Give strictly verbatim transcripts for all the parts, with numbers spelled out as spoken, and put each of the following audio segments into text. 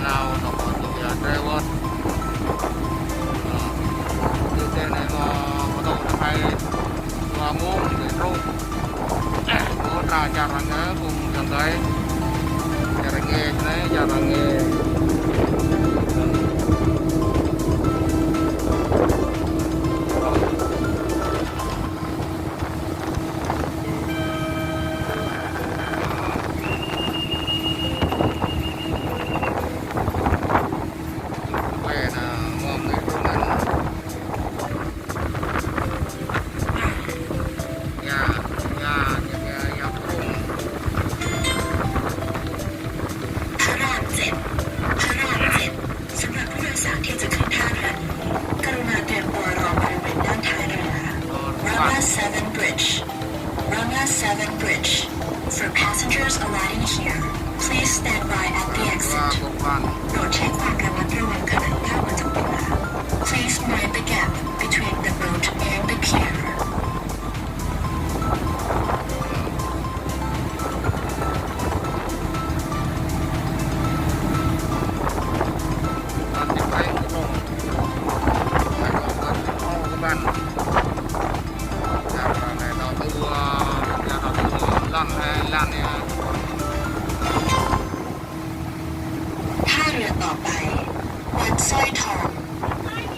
Nao dôk ti, ơ, Trevor. Ơ, ti anei mâo, mâo dôk hai, dua mmông, ti truh. Ơ, mâo tra čar răng, ơ, phung ayŏng adei. Čar răng, ơ, anei, čar răng, ơ. Rama เจ็ด สำหรับผู้โดยสารที่จะขึ้นท่าเรือนี้ กรุณาเตรียมตัวรอบริเวณด้านท้ายเรือ Rama seven Bridge. Rama seven Bridge. For passengers alighting here, please stand by at the exit. โปรดใช้ความระมัดระวังขณะก้าวออกจากเรือ Please mind the gap between the boat and the pier.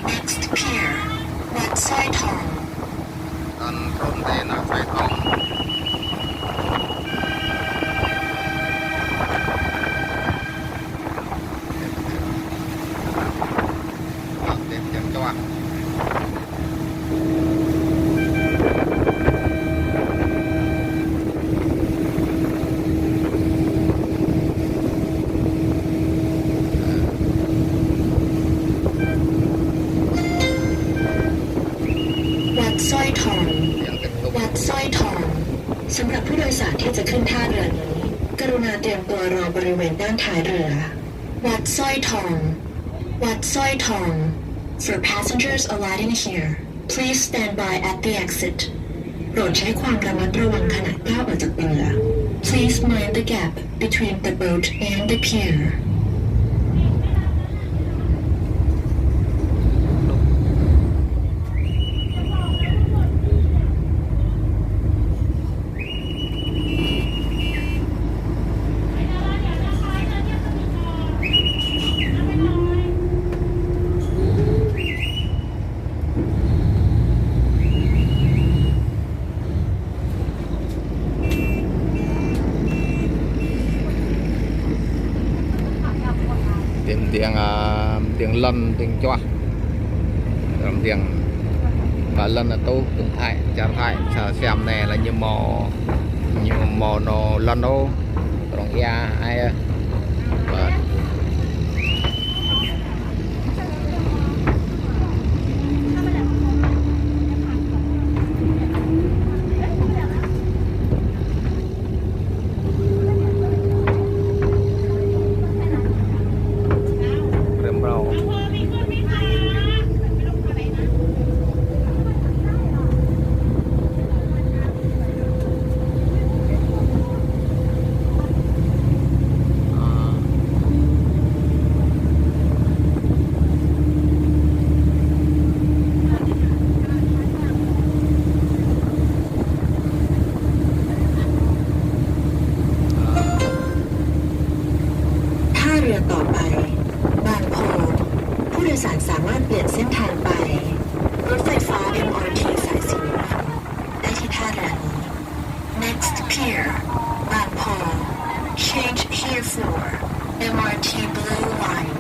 Next pier, วัดสร้อยทอง. Anăn trŭn ti anăn Sài Gòn. Anăn ti Piêng Čuah. Wat Soi Thong. Wat Soi Thong. สำหรับผู้โดยสารที่จะขึ้นท่าเรือนี้ กรุณาเตรียมตัวรอบริเวณด้านท้ายเรือ Wat Soi Thong. Wat Soi Thong. For passengers alighting here, please stand by at the exit. โปรดใช้ความระมัดระวังขณะก้าวออกจากเรือ Please mind the gap between the boat and the pier. Ti mdiêng, a, mdiêng lăn, mdiêng čuah. Ti mdiêng, a, lăn atŭ, phung Thái, čar Thái, sa siam anei lĕ ñu mâo, ñu mâo nao lăn ôh, rŏng ia, ai, a. Wah. Tha rơ tŏ pai, Bang Pho. ผู้โดยสารสามารถเปลี่ยนเส้นทางไป รถไฟฟ้า เอ็มอาร์ที สายสีน้ำเงิน ได้ที่ท่าเรือนี้ Next pier, Bang Pho. Change here for M R T Blue Line.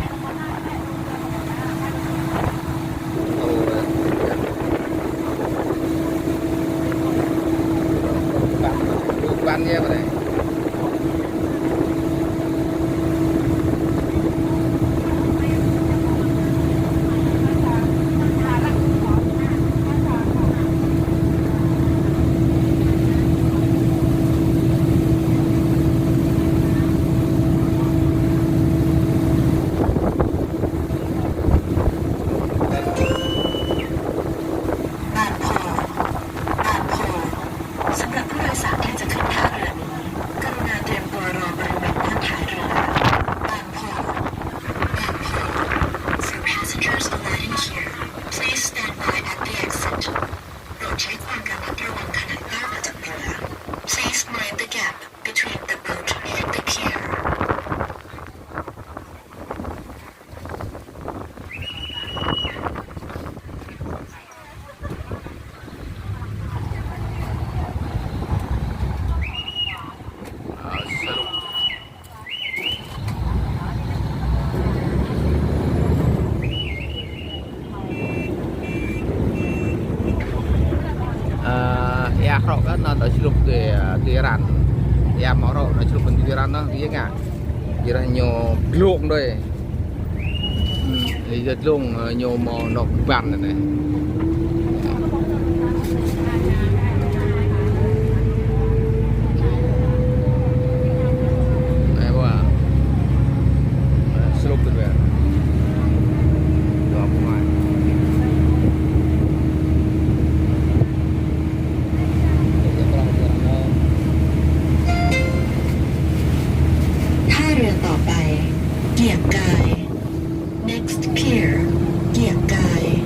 Đa čhlup ti, ti Iran. Ya mâo rŏ, đa čhlup ti Iran noh, ya ngă. Iran ñu glông đôi. Ơ, ih dlông, ơ, ñu mâo nŏk ban anei. Anei wa. Ơ, slope tu wa. Dua puluh. Next pier, Kiêng Kai.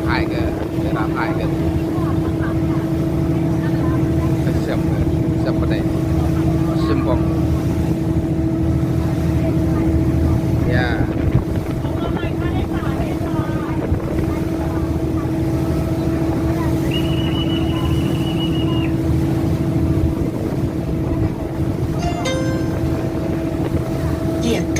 Hai kơ, kơ hai kơ. Siam, siam pơdai. Simpong. Ya. Kiêng